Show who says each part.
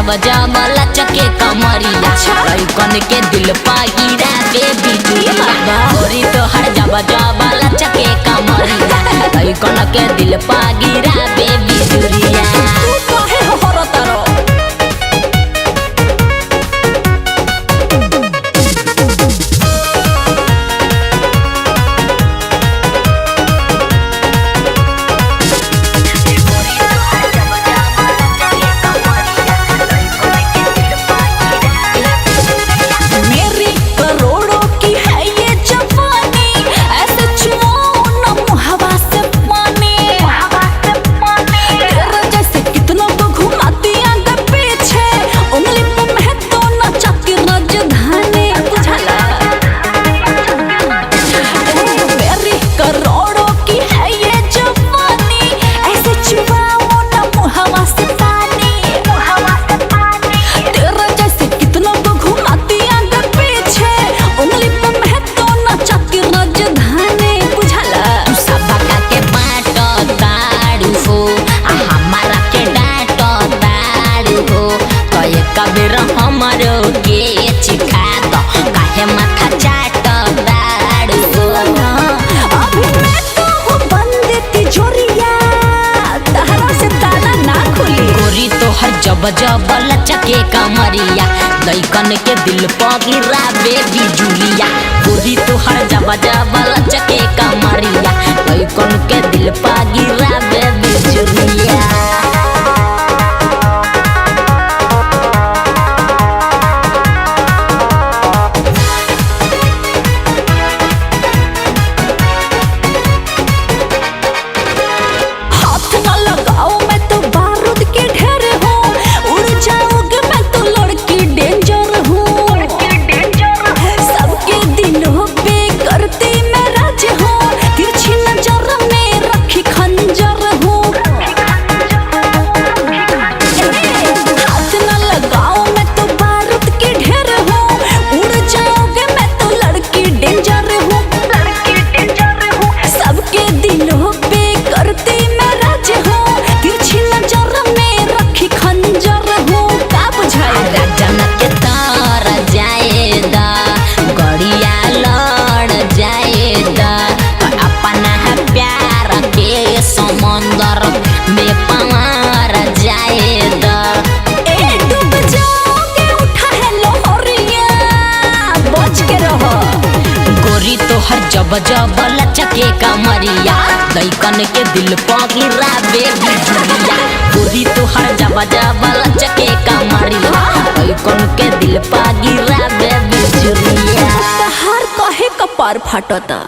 Speaker 1: जब जब लचके कमरिया, लइकन के दिल पागिरा बेबी जुलिया। गोरी तोहर जब जब लचके कमरिया, लइकन के दिल पागिरा बेबी जुलिया।
Speaker 2: तू काहे हहरतारो? मेरी करोड़ों की है ये जवानी, ऐसे छुओ ना मुहवा से पानी। तेरे जैसे कितनों को घुमाती आगे पीछे, उंगली पे मैं तो नचाती राजधानी। बुझाला? मेरी करोड़ों की है ये जवानी, ऐसे छुआओ ना मुहवा से पानी। तेरे जैसे कितनों को घुमाती आगे पीछे, उंगली पे मैं तो नचाती राजधानी। बुझाला?
Speaker 1: तू सबका के बाट ताड़ू हो, आ हमारा के डांट ताड़ू हो। तो एक बेर हमरो के चिखा दो, काहे माथा चाट ताड़ू हो।
Speaker 2: अभी मैं तो हूँ बंद तिजोरिया, तहरा से ताला ना खुली।
Speaker 1: गोरी तोहर जब जब लचके कमरिया, लइकन के दिल पगिरा बेबी जुलिया। गोरी तोहर जब जब लचके कमरिया, लइकन के दिल पगिरा बेबी जुलिया।
Speaker 2: हाथ ना लगाओ मैं तो बारूद के ढेर हूँ, उड़ जाओगे मैं तो लड़की डेंजर हूँ। सबके दिलों पे करती मैं राज हूँ, तिरछी नजर में रखी खंजर हूँ। हाथ ना लगाओ मैं तो बारूद के ढेर हूँ, उड़ जाओगे मैं तो लड़की डेंजर हूँ। सबके दिलों पे करती मैं राज हूँ, तिरछी नजर में रखी खंजर हूँ। का बुझाए?
Speaker 1: राजन के तार जाएदा, गड़िया लड़ जाएदा, तो अपना प्यार के समंदर में पवार जाएदा।
Speaker 2: ए डूब जाओगे उठा है लोहरिया, बच के रहो।
Speaker 1: गोरी तोहर जब जब लचके कमरिया, लइकन के दिल पगिरा बेबी जुलिया। गोरी तोहर जब जब लचके कमरिया, लइकन के दिल पगिरा बेबी जुलिया।
Speaker 2: तहार कहे कपार फाटता?